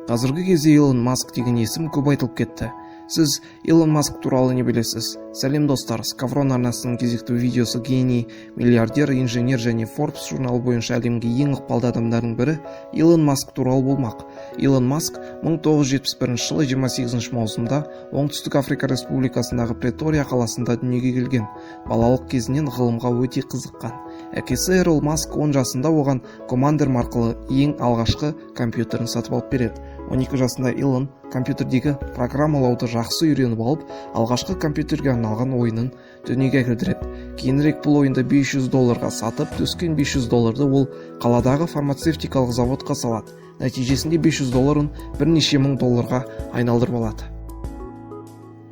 Қазіргі кезде Илон Маск деген есім көп айтылып кетті. Сіз Илон Маск туралы не білесіз? Сәлем, достар! Скаврон арнасының кезекті видеосы гений, миллиардер, инженер және Forbes журналы бойынша әлемге ең ықпалды адамдардың бірі Илон Маск туралы болмақ. Илон Маск 1971 жылы 28 маусымда Оңтүстік Африка Республикасындағы Претория қаласында дүниеге келген. Балалық кезінен ғылымға өте қызыққан. Әкесі Эрол Маск 10 жасында оған Командер маркалы ең алғашқы компьютерін сатып алып береді. 12 жасында Илон компьютердегі программалауды жақсы үйреніп алып, алғашқы компьютерге арналған ойынын дүниеге әкелдіреді. Кейінірек бұл ойынды 500 долларға сатып, түскен 500 долларды ол қаладағы фармацевтикалық заводқа салады. Нәтижесінде 500 долларын бірнеше мың долларға айналдырып алады.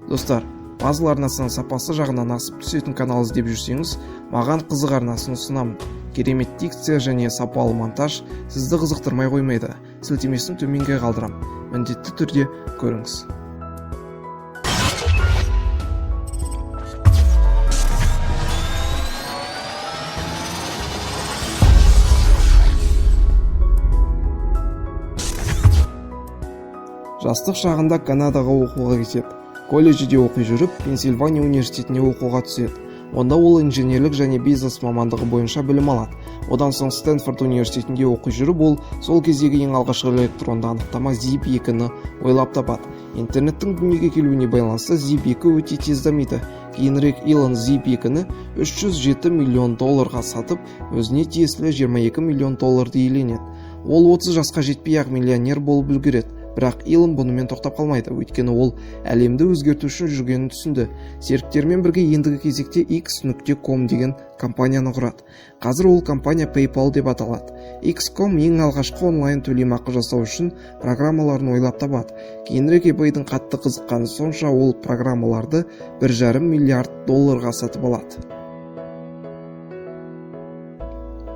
Достар, Пазл арнасынан сапасы жағынан асып түсетін канал іздеп жүрсеңіз, маған Қызық арнасын ұсынамын. Керемет дикция және сапалы монтаж сізді қызықтырмай қоймайды. Сілтемесін төменге қалдырам. Міндетті түрде көріңіз. Жастық шағында Канадаға оқуға кетеді. Колледжде оқи жүріп, Пенсильвания университетіне оқуға түседі. Онда ол инженерлік және бизнес мамандығы бойынша білім алады. Одан соң Стэнфорд университетінде оқи жүріп, ол сол кездегі ең алғашқы электронды анықтама Zip 2-ні ойлап табады. Интернеттің дүниеге келуіне байланысты Zip 2 өте тез дамиды. Кейінірек Илон Zip 2-ні 307 миллион долларға сатып, өзіне тиесілі 22 миллион долларды иеленеді. Ол 30 жасқа жетпей-ақ миллионер болып үлгереді. Бірақ Илон бұнымен тоқтап қалмайды, өйткені ол әлемді өзгерту үшін жүргенін түсінді. Серіктерімен бірге ендігі кезекте X.com деген компанияны құрады. Қазір ол компания PayPal деп аталады. X.com ең алғашқы онлайн төлемақы жасау үшін программаларын ойлап табады. Кейінірек eBay-дің қатты қызыққаны сонша, ол программаларды 1,5 миллиард долларға сатып алады.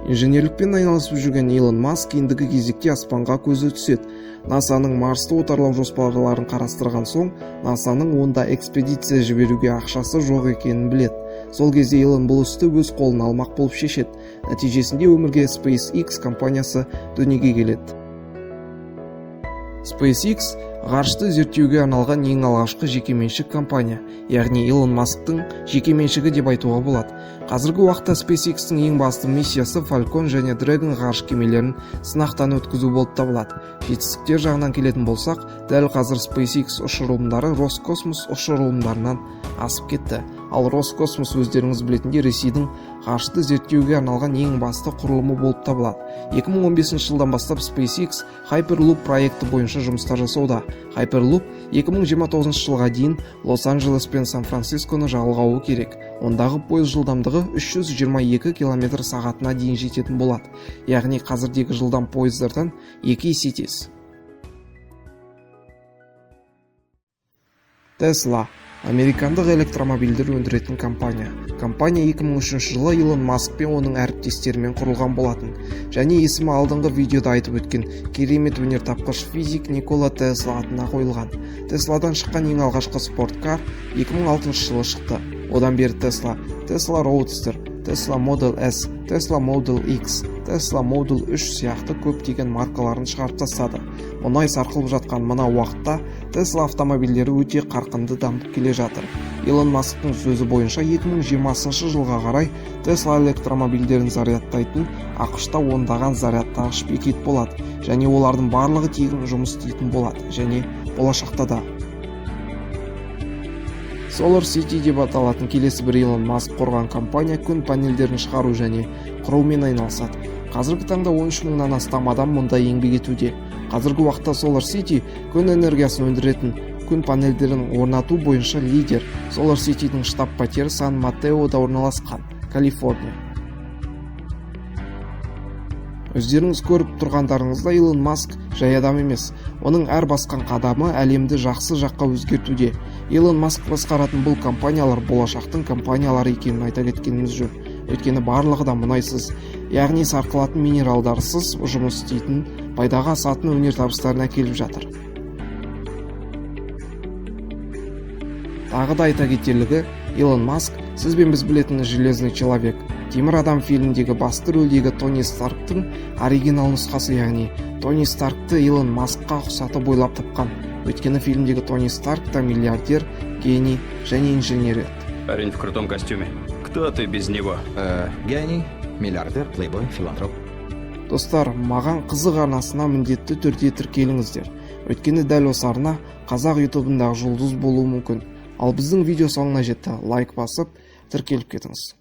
Инженерлікпен айналысып жүрген Илон Маск ендігі кезекте аспанға көзі түседі. НАСАның Марсты отарлау жоспарларын қарастырған соң, НАСАның онда экспедиция жіберуге ақшасы жоқ екенін біледі. Сол кезде Илон бұл істі өз қолына алмақ болып шешеді. Нәтижесінде өмірге SpaceX компаниясы дүниеге келеді. SpaceX ғарышты зерттеуге арналған ең алғашқы жекеменшік компания, яғни Илон Масктың жекеменшігі деп айтуға болады. Қазіргі уақытта SpaceX-тің ең басты миссиясы Falcon және Dragon ғарыш кемелерін сынақтан өткізу болып табылады. Жетістіктер жағынан келетін болсақ, дәл қазір SpaceX ұшырылымдары Роскосмос ұшырылымдарынан асып кетті. Ал Роскосмос, өздеріңіз білетіндей, Ресейдің ғарышты зерттеуге арналған ең басты құрылымы болып табылады. 2015 жылдан бастап SpaceX Hyperloop проекті бойынша жұмыстар жасауда. Hyperloop 2029 жылға дейін Лос-Анджелес пен Сан-Францисконы жалғауы керек. Ондағы пойыз жылдамдығы 322 км сағатына дейін жететін болады. Яғни қазірдегі жылдам пойыздардан 2 есе тез. Tesla американдық электромобильдер өндіретін компания. Компания 2003 жылы Илон Маск пен оның әріптестерімен құрылған болатын. Және есімі алдыңғы видеода айтып өткен керемет өнертапқыш физик Никола Тесла атына қойылған. Тесладан шыққан ең алғашқы спорткар 2006 жылы шықты. Одан бері Tesla, Tesla Roadster, Tesla Model S, Tesla Model X, Tesla Model 3 сияқты көптеген маркаларын шығарып тастады. Мұнай сарқылып жатқан мына уақытта Tesla автомобильдері өте қарқынды дамып келе жатыр. Илон Масктың сөзі бойынша, 2020 жылға қарай Tesla электромобильдерін зарядтайтын АҚШ-та ондаған зарядтағыш бекет болады және олардың барлығы тегін жұмыс істейтін болады және болашақта да. Solar City деп аталатын келесі бір Илон Маск құрған компания күн панельдерін шығару және құрумен айналысады. Қазіргі таңда 13 мыңнан астам адам мұнда еңбек етуде. Қазіргі уақытта Solar City күн энергиясын өндіретін күн панельдерін орнату бойынша лидер. Solar City'дің штаб пәтері Сан Матеода орналасқан, Калифорния. Өздеріңіз көріп тұрғандарыңыздай, Илон Маск жай адам емес. Оның әр басқан қадамы әлемді жақсы жаққа өзгертуде. Илон Маск басқаратын бұл компаниялар болашақтың компаниялары екенін айта кеткеніміз жөн. Өйткені барлығы да мұнайсыз, яғни сарқылатын минералдарсыз жұмыс істейтін, пайдаға асатын өнертабыстарын әкеліп жатыр. Тағы да айта кетерлігі, Илон Маск сіз бен біз білетін железный человек. Темір адам фильміндегі басты рөлдегі Тони Старктың оригинал нұсқасы, яғни Тони Старкты Илон Маскқа ұқсатып ойлап тапқан. Өйткені фильмдегі Тони Старк та миллиардер, гений және инженер еді. Парень в крутом костюме. Кто ты без него? Гений, миллиардер, плейбой, филантроп. Достар, «Маған қызық» арнасына міндетті түрде тіркеліңіздер, өйткені дәл осы арна қазақ ютубындағы жұлдыз болуы мүмкін. Ал біздің видео соңына жетті. Лайк басып, тіркеліп кетіңіз.